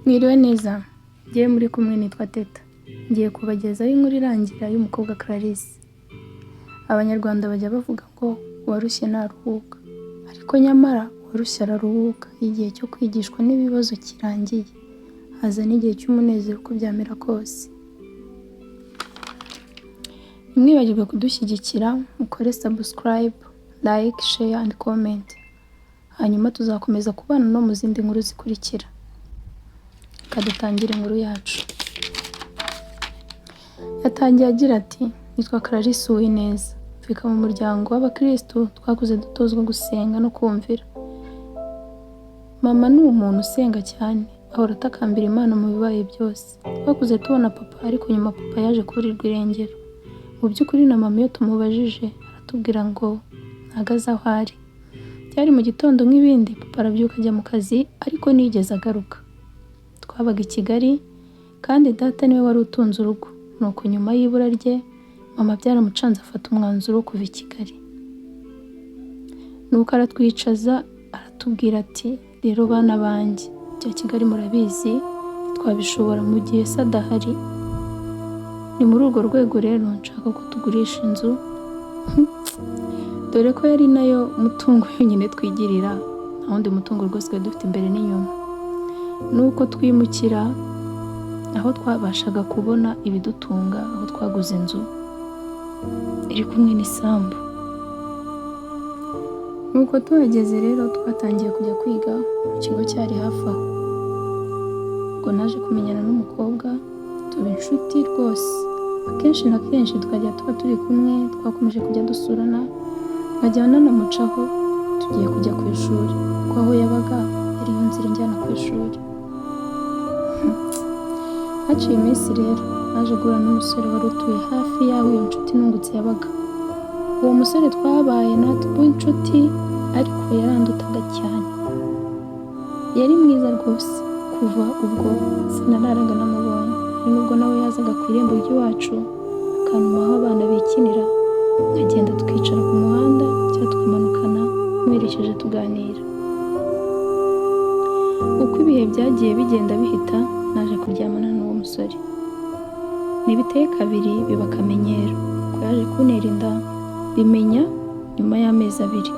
Mwiriwe neza, njyewe muri kumwe nitwa Teta, ngiye kubagezaho inkuru irangira y'umukobwa Clarisse. Abanyarwanda bajya bavuga ngo uwarushye ntaruhuka, ariko nyamara uwarushye araruhuka iyo igihe cyo kwigishwa n'ibibazo kirangiye, haza n'igihe cy'umunezero uko byamera kose. Ntimwibagirwe kudushyigikira, mukore subscribe, like, share and comment. Hanyuma tuzakomeza kubana no mu zindi nkuru zikurikira. Reka dutangire inkuru yacu. Yatangiye agira ati: "Nitwa Clarisse Uwineza, mvuka mu muryango w'abakirisitu, twakuze dutozwa gusenga no kumvira. Mama ni umuntu usenga cyane, ahora atakambira Imana mu bibaye byose. Twakuze tubona papa, ariko nyuma papa yaje kuburirwa irengero. Mu by'ukuri na mama iyo tumubajije aratubwira ngo ntago azi aho ari. Byari mu gitondo nk'ibindi, papa arabyuka ajya mu kazi ariko ntiyigeze agaruka. Twabaga i Kigali kandi data niwe wari utunze urugo. Nuko nyuma y'ibura rye, mama byaramucanze, afata umwanzuro wo kuva i Kigali. Nuko aratwicaza, aratubwira ati: 'Rero bana banjye, ibya Kigali murabizi, twabishobora mu gihe se adahari. Ni muri urwo rwego rero nshaka ko tugurisha inzu, dore ko yari nayo mutungo yonyine twigirira, nta wundi mutungo rwose twari dufite imbere n'inyuma. Nuko twimukira aho twabashaga kubona ibidutunga, aho twaguze inzu iri kumwe n'isambu. Nuko tuhageze rero, twatangiye kujya kwiga mu kigo cyari hafi aho. Ubwo naje kumenyana n'umukobwa, tuba inshuti rwose. Akenshi na kenshi tukajya tuba turi kumwe, twakomeje kujya dusurana, nkajya nanamucaho tugiye kujya ku ishuri, kuko aho yabaga yari yo nzira injyana ku ishuri. Haciye iminsi rero, naje guhura n'umusore wari utuye hafi y'aho iyo nshuti nungutse yabaga. Uwo musore twabaye natwe inshuti, ariko yarandutaga cyane. Yari mwiza rwose. Kuva ubwo sinararaga namubonye. Hari n'ubwo nawe yazaga ku irembo ry'iwacu akantuma aho abana bikinira, nkagenda tukicara ku muhanda cyangwa tukamanukana muherekeje tuganira. Uko ibihe byagiye bigenda bihita, naje kuryamana n'uwo musore. Ntibiteye kabiri biba akamenyero, kuko yaje kuntera inda mbimenya nyuma y'amezi 2.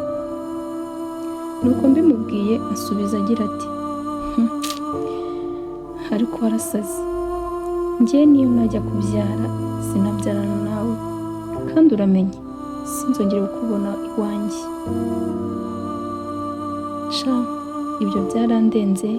Nuko mbimubwiye, ansubiza agira ati: 'Ariko warasaze, njye niyo najya kubyara sinabyarana nawe, kandi uramenye sinzongere kukubona iwanjye.' Sha, ibyo byarandenze."